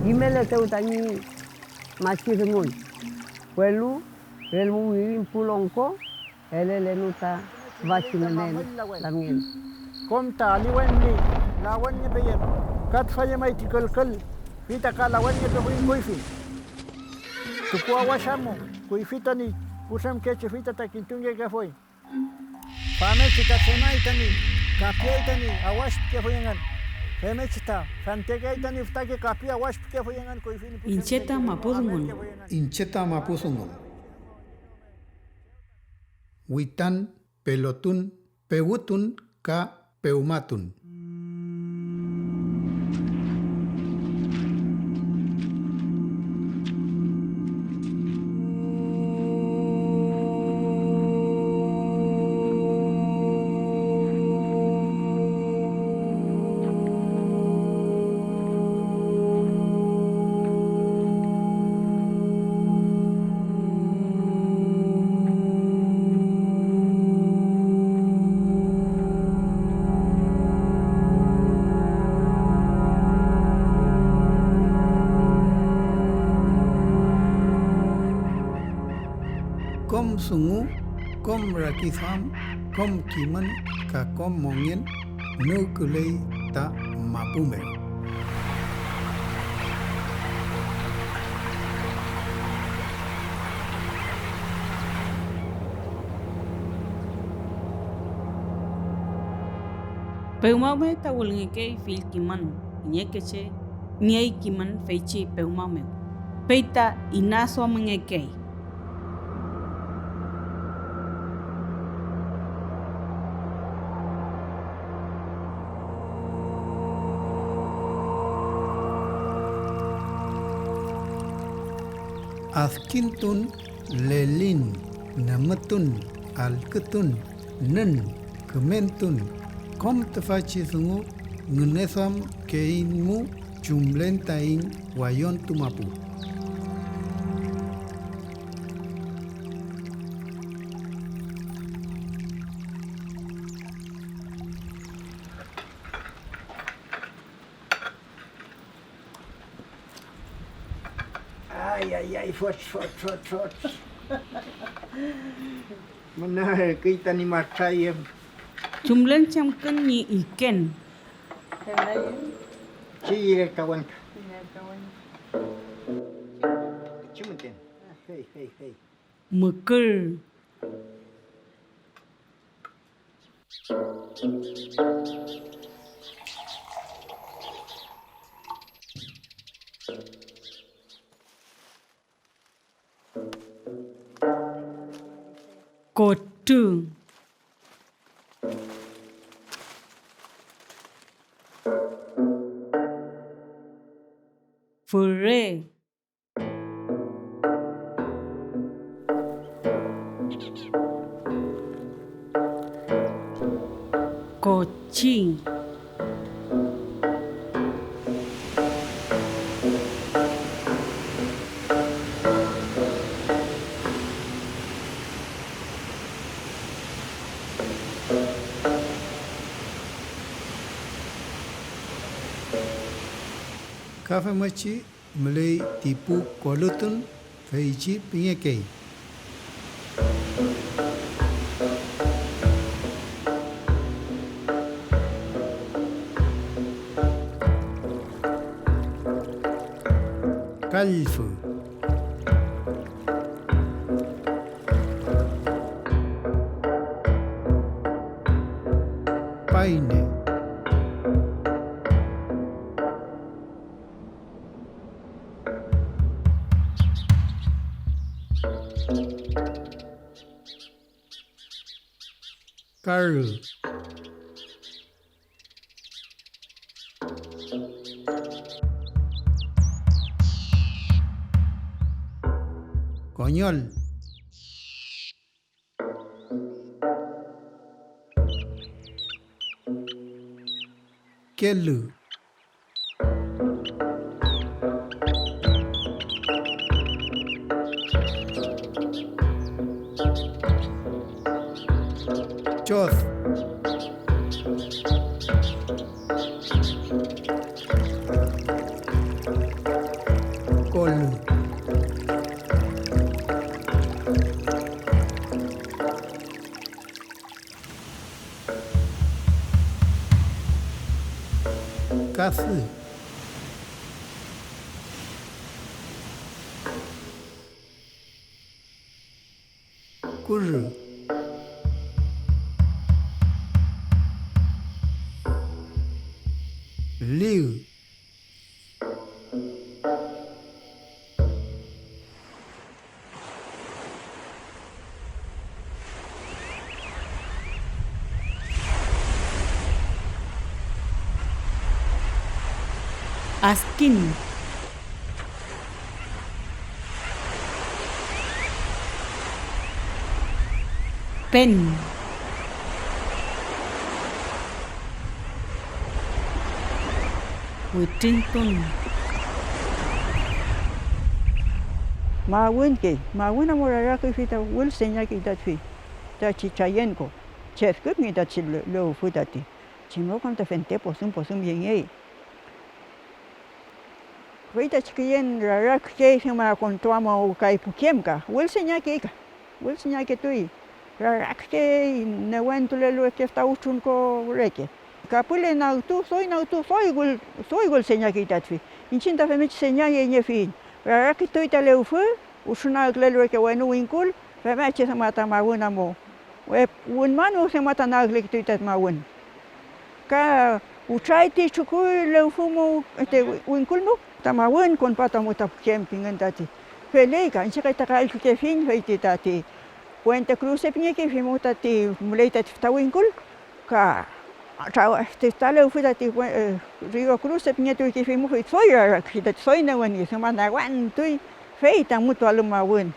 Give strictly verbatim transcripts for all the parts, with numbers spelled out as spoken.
Kimeletew tañi machi dungun, welu relmu wirin pu longko elelenu ta tüfachi ngünen lamngen. Kom ta aliwen ñi lawenngepeyem, ka tüfa llemay ti külkül, fey ta ka lawenngepefuy kuyfi. Tukuawash amu, kuyfi tañi putremkechi, fey ta, ta kintungekefuy. Famngechi ta tremay tañi kapiay tañi awash pikefuy engün. Femngechi ta fentekeay tañi fütake kapi awash pikefuy engün kuyfi ñi pu Iñche ta mapu dungun. Iñche ta mapu dungun. Witan, pelotun, pewütun ka pewmatun. Kom dungu, kom rakiduam, kom kimün ka kom mongen nüwküley ta mapu mew. Pewmaw mew ta wülngekey fill kimün, kiñeke che niey kimün feychi pewmaw mew, fey ta inaduamngekey. Adkintun, lelin, nümütun, allkütun, nün, kümentun, kom tüfachi dungu ngüneduamkeeiñmu chumlen taiñ wayontu mapu. Ay, ay, ay, fot, fot, fot, fot. Müna ürküy tañi matrayüm. Chumlen chemkün ñi iken. Chiyirekawen. Chumuten. Hey, hey, hey. Mükür. Kotrü. Füre. Kochi. Ka femngechi müley ti pu kolütun, feychi pingekey. Kallfü. Payne. Karü. Koñol. Kelü. Chod. Afü. Kurü. Lü. Askin. Pen. Witrintun. Mawünkey, mawün amu raraküfi ta wül señakey tati, tachi trayenko, chefküpngey tachi le-, lewfü tati, chem rume am ta fente posüm posüm yengey. Fey ta chüküyen rarakükey, dewma kontuamu kay pukem ka, wülseñakey ka, wülseñaketuy, rarakükey newentulelu reke fütra wütrunko reke. Kapüle nagtu, doy nagtu, doy wül-, doy wülseñakey ta tüfi. Iñchiñ ta femngechi señayeniefiyiñ, raraketuy ta lewfü, wütrunagkülelu reke wenu wingkul, femngechi dewma ta mawün amu. We-, wünmanu dewma ta nagleketuy tati mawün. Ka wütray ti chukuy lewfü mu, este, wingkul mu, ta mawün konpatuamu ta pukem pingen tati. Feley ka, iñche kay ta allkükefiñ, fey ti tati Puente Cruce pingekefimu tati müley tati fütra wingkul, ka traw-, este, ta lewfü tati we-, eh, Río Cruce pingetuwkefimu, fey doy raraküfi tati doy newen ñi duma newentuy, fey ta amutualu mawün.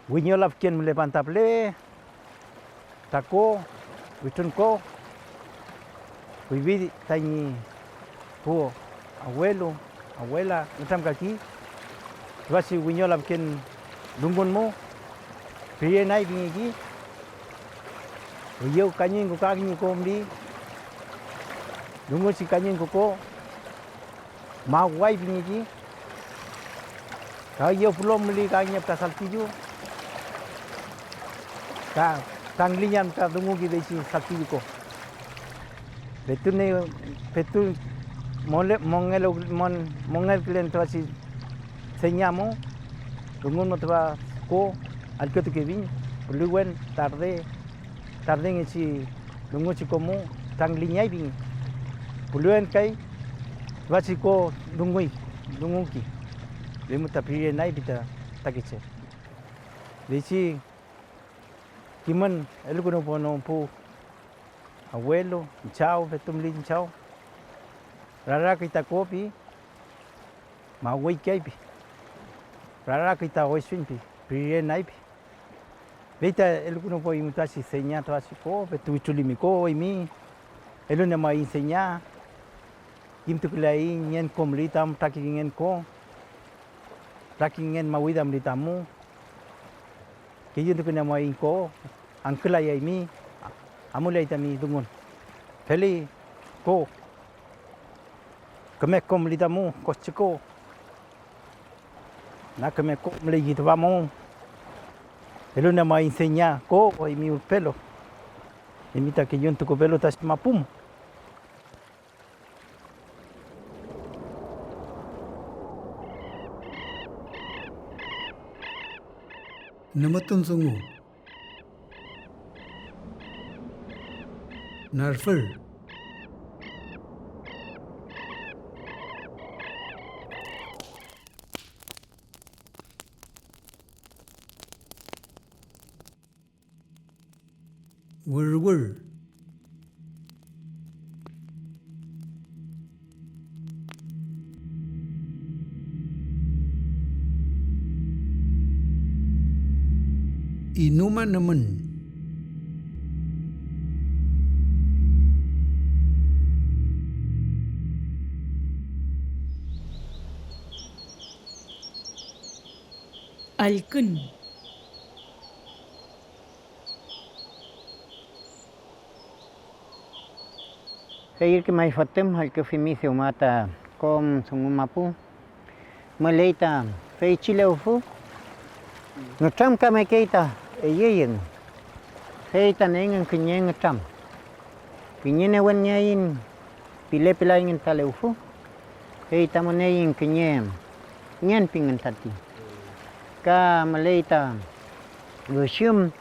Wiño lafken mülepan ta püle, ta ko, witrun ko, kuyfi tañi pu awelu, awela nütramkaki tüfachi wiño lafken dungun mu, Pirenay pingeki, üyew kañingko ka kiñe ko müli, dunguchi kañingko ko, mawway pingeki, ka üyew pulon müli ka kiñe fütra saltillu, ka trangliñ am ta dunguki feychi saltillu ko. Petu ne, petu mole-, mongelew-, mon-, mongelkülen tüfachi seña mu, dungun mu tüfa ko allkütukefiñ, puliwen tarde, tardengechi dunguchi ko mu trangliñay pingey. Puliwen kay tüfachi ko dunguy, dunguki, fey mu ta Pirenay pi ta fütakeche. Feychi kimün elukünuwpunon pu abuelu, chaw, petu müley ñi chaw, raraküy ta ko pi, mawüykey pi, raraküy ta oysuñ pi, Pirenay pi. Fey ta elukünuwpuayiñ mütachi seña tüfachi ko, petu witrulimi ko eymi, eluniemuaiñ seña, kimtuküleaiñ ngen ko müli tamu fütrake ngen ko, fütrake ngen mawida müli tamu. Kellutukuniemuaiñ ko, angkülayaymi, amuleay tami dungun. Feli ko, küme ko müli tamu kochü ko, na küme ko müley tüfa mu, eluniemuaiñ seña ko eymi ürpelu, eymi ta keyuntukupelu ta mapu mu. Nümütun dungu. Narfür. Würwür. Inumanümün. Allkün. Fey ürke may fotüm allküfimi dewma ta kom dungu mapu. Müley ta feychi lewfü, nütramkamekey ta eyey engu, fey ta nengün kiñe ngütram. Kiñe newen nieaiñ, pilepelayngün ta lewfü, fey ta müneyiñ kiñe ngen pingün tati. Ka müley ta üxüm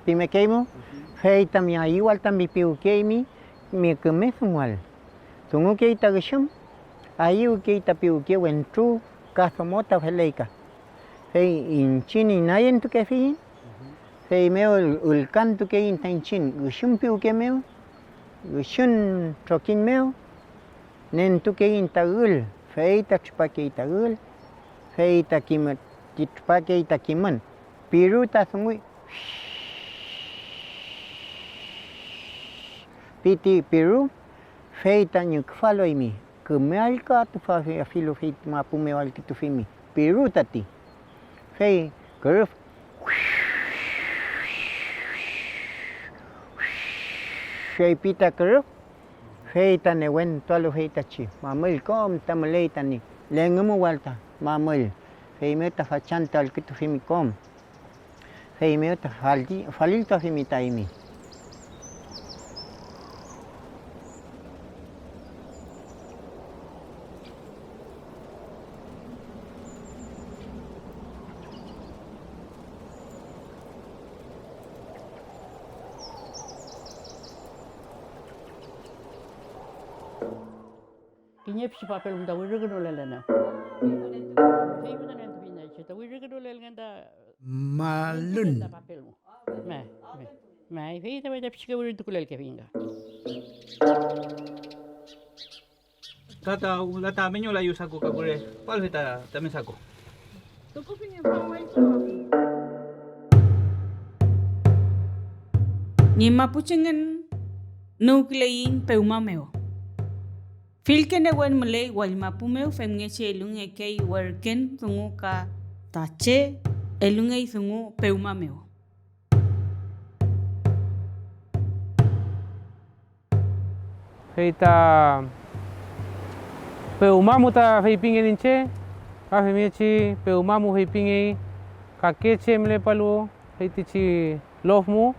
pimekeymu, fey tami ayüwal tami piwkeymi mi küme dungual. Dungukey ta üxüm, ayüwkey ta piwke wentru ka domo ta feley ka. Fey iñchiñ inayentukefiyiñ, feymew ül-, ülkantukeiñ ta iñchiñ üxüm piwke mew, üxün trokiñ mew, nentukeiñ ta ül, fey ta tripakey ta ül, fey ta kimü-, ti tripakey ta kimün, piru ta dunguy, piti piru, fey ta ñüküfalu eymi, küme allküatufafi afilu fey ti mapu mew allkütufimi, piru tati. Fey kürüf, feypi ta kürüf, fey ta newentualu feytachi mamüll kom ta müley tañi lengümuwal ta mamüll, feymew ta fachantü allkütufimi kom. Feymew ta fali-, faliltuafimi ta eymi. Kiñe pichi papel ta wirikünulelenew. Fey müten entufiñ ta iñche ta wirikünulelngen ta Malün. May, may, may, fey ta, fey ta pichike wirintukulelkefiñ ka. Tata, wüla ta meño layu saku ka kure, ¿cuál fue ta, ta mesaku? Ñi mapuchengen nüwküleiñ pewma mew. Fillke newen müley wallmapu mew, femngechi elungekey werken dungu ka ta che elungey dungu pewma mew. Fey ta pewma mu ta feypingen iñche, ka femngechi pewma mu feypingey kake che mülepalu feytichi lof mu,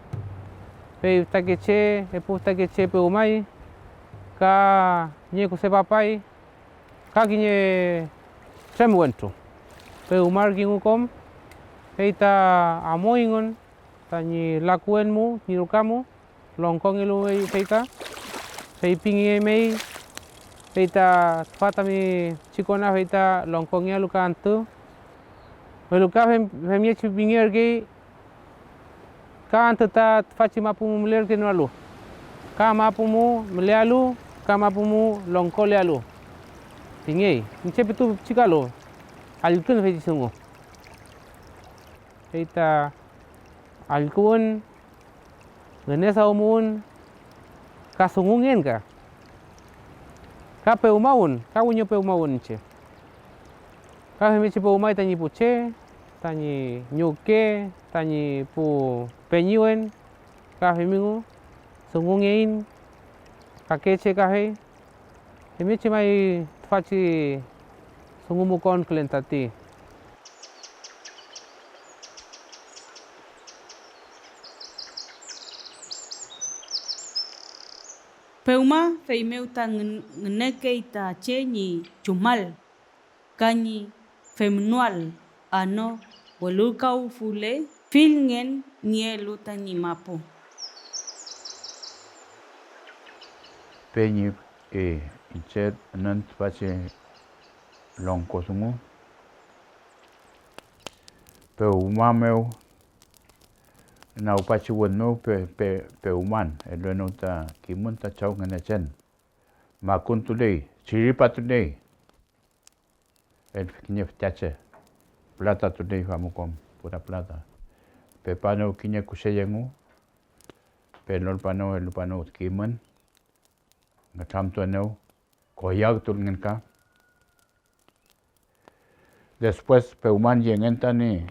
fey fütakeche, epu fütakeche pewmay, ka kiñe kuse papay, ka kiñe trem wentru. Pewmarkingu kom, fey ta amuyngün tañi lakuwen mu, ñi ruka mu, longkongelu fey, fey ka, feypingeyemey, fey ta tüfa tami pichi kona, fey ta longkongealu ka antü, welu ka fem-, femngechi pingerkey, ka antü ta tüfachi mapu mu mülerkenoalu, ka mapu mu mülealu, ka mapu mu longkolealu, pingey. Iñche petu pichikalu, allkün feychi dungu. Fey ta allküwün, ngüneduamuwün ka dungungen ka, ka pewmawün, ka wiñopewmawün iñche. Ka femngechi pewmay tañi pu che, tañi ñuke, tañi pu peñiwen, ka femingu, dungungeiñ kake che kafey. Femngechi may tüfachi dungu mu konkülen tati. Pewma, feymew ta ngün-, ngünekey ta che ñi chumal ka ñi femnoael ano welulkawfule fill ngen nielu tañi mapu. Peñi, eh, iñche nün tüfachi longko dungu, pewma mew, nagpachi wün mew pe-, pe-, pewman, eluenew ta kimün ta Chaw Ngünechen. Makuntuley, chiripatuley. El kiñe fütache, plata tuney famu kom, pura plata. Pepanew kiñe kushe yengu, pelolpanew, elupanew kimün, ngütramtuenew, koyagtulngen ka. Después, pewman yengen tañi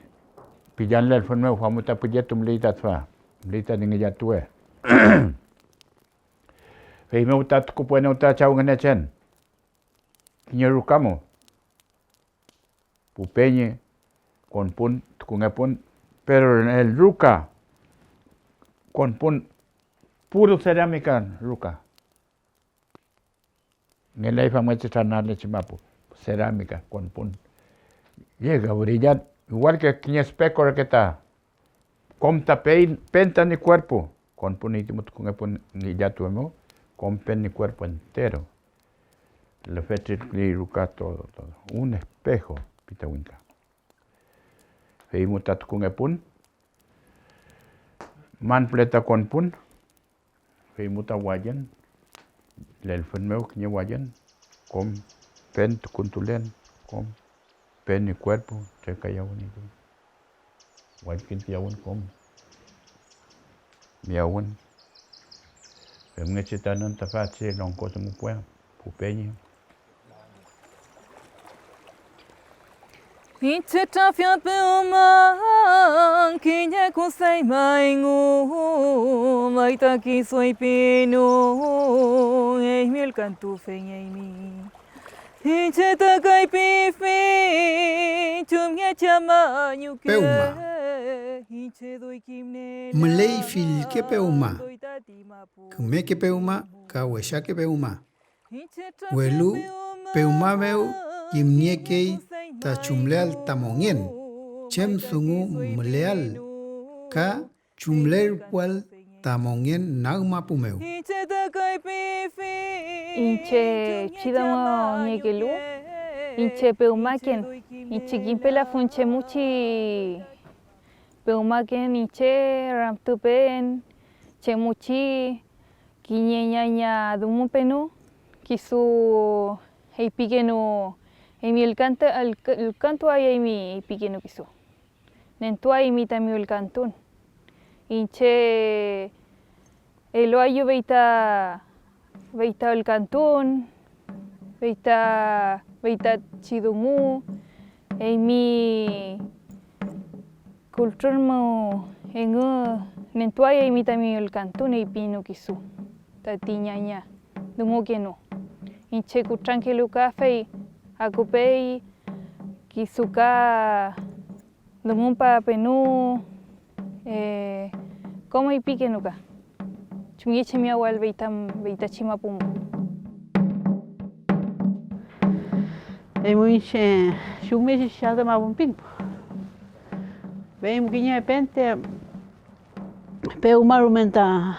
pillan lelfün mew, famu ta pülletu müley ta tüfa, müley tati ngillatuwe. Feymew ta tukupuenew ta Chaw Ngünechen kiñe ruka mu. Pu peñi, konpun, tukungepun, pero el ruka konpun puro cerámica ruka. Ngelay famngechi tranalechi mapu, cerámica konpun. Llega brillar, igual que kiñe espejo reke ta, kom ta pey-, pen tañi cuerpo, konpun ñi tumu tukungepun ngillatuwe mew, kom pen ñi cuerpo entero. Lefetril ruka todo, todo. Un espejo, pi ta wingka. Fey mu ta tukungepun, man püle ta konpun, fey mu ta wallün, lelfün mew kiñe wallün, kom pen tukuntulen, kom pen ñi kuerpu trekayawün ñi dungu. Wallkintuyawün kom miyawün. Femngechi ta nün tüfachi longko dungu püle, pu peñi. Iñche trafia pewma kiñe kusey may engu, may ta kisu eypinu, eymi ülkantufengeymi. Iñche ta kay pifi, chumngechi am añuke. Pewma. Iñche doy kimniela. Müley fillke pewma, doy tati mapu. Kümeke pewma ka wesake pewma. Welu pewma mew kimniekey ta chumleal ta mongen, chem dungu müleal ka chumlerpuael ta mongen nag mapu mew. Iñche pichi dungu niekelu, iñche pewmaken, iñche kimpelafun chemuchi pewmaken, iñche ramtupen chemuchi kiñe ñaña dungupenu, kisu eypikenu, eymi ülkante-, ülk-, ülkantuayaymi, eypikenu kisu. Nentuaymi tami ülkantun. Iñche eluaeyu fey ta, fey ta ülkantun, fey ta, fey tachi dungu, eymi kultrun mew engu nentuayaymi tami ülkantun, eypinu kisu, tati ñaña dungukenu. Iñche kutrankelu ka fey akupey kisu ka dungupapenu, eh, kom eypikenu ka. Chumngechi miyawael fey tam-, fey tachi mapu mew. Eymu iñche chumngechi chillatu mapu pin. Fey kiñe fente pewma rumen ta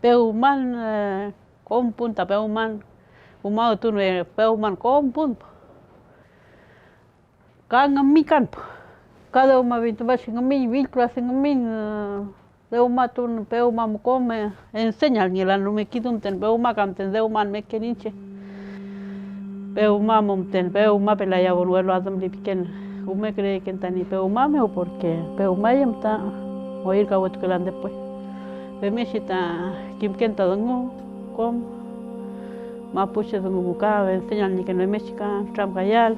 pewman, eh, kom pun ta pewman, umawtun, eh, pewman kom pun. Ka ngümikan, ka dewma pintupachi ngümiñ, fill clase ngümiñ, dewmatun, pewma mu kom enseñalngelan rume kisu müten, pewma ka müten dewman meken iñche. Pewma mu müten, pewma pelayawün, welu adümlipiken, rume küreyken tañi pewma mew, porke pewmayüm ta oyrkawetukelan después. Femngechi ta kimken ta dungu kom mapuche dungu mu ka enseñalnieken femngechi ka nütramkayael.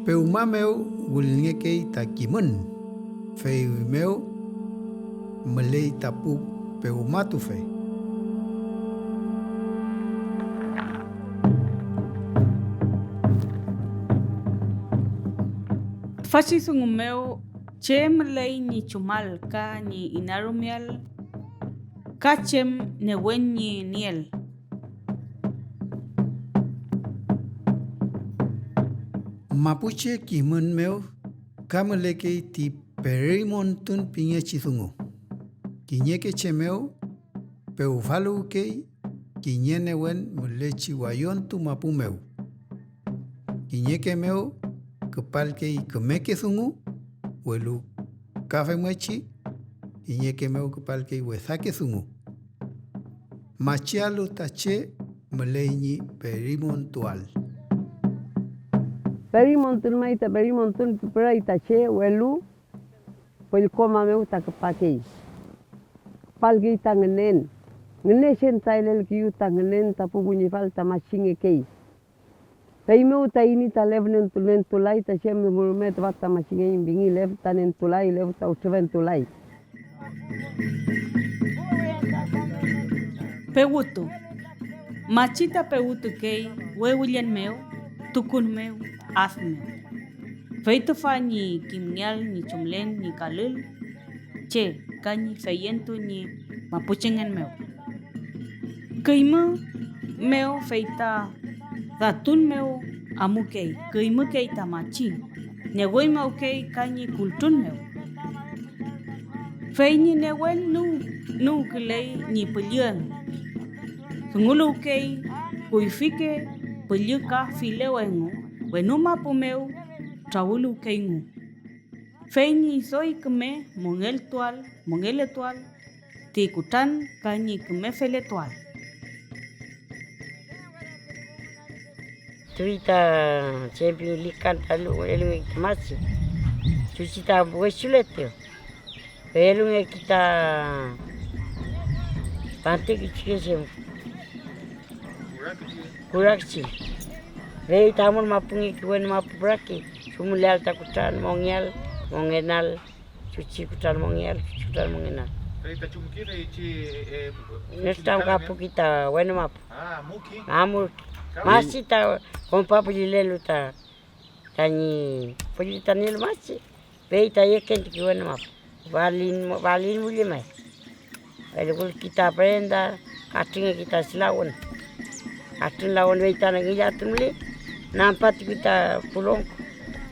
Pewma mew wülngekey ta kimün, feymew müley ta pu pewmatufe. Tüfachi dungu mew, chem müley ñi chumal ka ñi inarumeael, ka chem newen ñi nieel. Mapuche kimün mew ka mülekey ti perimontun pingechi dungu. Kiñeke che mew pewfaluwkey kiñe newen mülechi wallontu mapu mew. Kiñeke mew küpalkey kümeke dungu, welu ka femngechi kiñeke mew küpalkey wesake dungu. Machialu ta che müley ñi perimontuael. Perimontun may ta perimontun püray ta che, welu pellkoma mew ta küpakey. Küpalkey ta ngünen. Ngünechen ta elelkeeyew ta ngünen ta pu kuñifal ta machingekey. Feymew ta eymi ta lef nentu-, nentulay ta chem dungu rume, tüfa ta machingey pingi, lef ta nentulay, lef ta ütrüfentulay. Pewütu. Machi ta pewütukey wewüllen mew, tukun mew, ad mew. Fey tüfa ñi kimngeael ñi chumlen ñi kalül che ka ñi feyentun ñi mapuchengen mew. Küymü mew fey ta datun mew amukey, küymükey ta machi, neweñmawkey ka ñi kultrun mew. Fey ñi newen nüw-, nüwküley ñi püllü engu. Dunguluwkey kuyfike püllü ka filew engu wenu mapu mew trawüluwkeyngu, fey ñi doy küme mongeltuael, mongeletuael ti kutran ka ñi küme feletuael. Tüfi ta chem pingelikan ta elu-, elungeki ta machi, chuchi ta wechuletew, fey elungeki ta pantekichike chem. Kurakchi. Fey tamün mapungeki wenu mapu pürakey, dumuleael ta kutran mongeael, mongenal, chuchi kutran mongeael, chuchi kutran mongenal. Fey ta chumki feychi, eh, nütramkapuki ta wenu mapu. Ah, amuki. Amurki. Ka- Machi ta konpapüllilelu ta tañi püllü ta nielu machi. Fey ta yekentuki wenu mapu, falin, falin wüli may. Eluwülki ta prenda, katrüngeki ta lawün. Katrün lawün, fey ta ngillatun müli, nampatuki ta pu longko,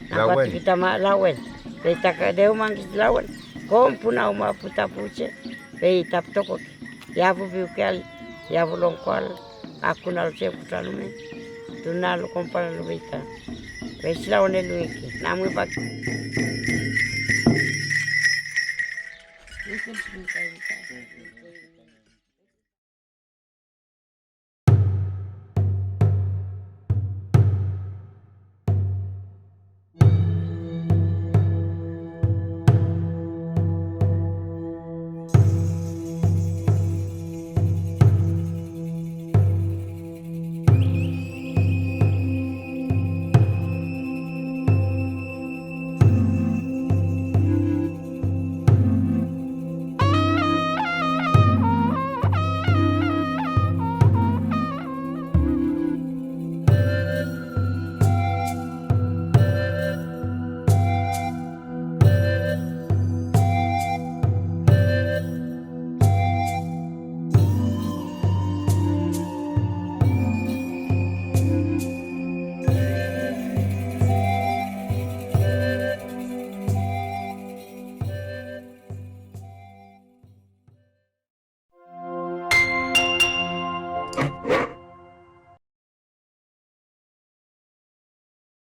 nampatuki ta ma-, lawen, fey ta ka dewmanki ta lawün, kom pünaw mapu ta pu che, fey ta pütokoki, yafüpiwkeael, yafüluwkeael. Akunalu che kutranüme, tunalu kompalalu fey ta feychi lawenelu reke, namüpaki.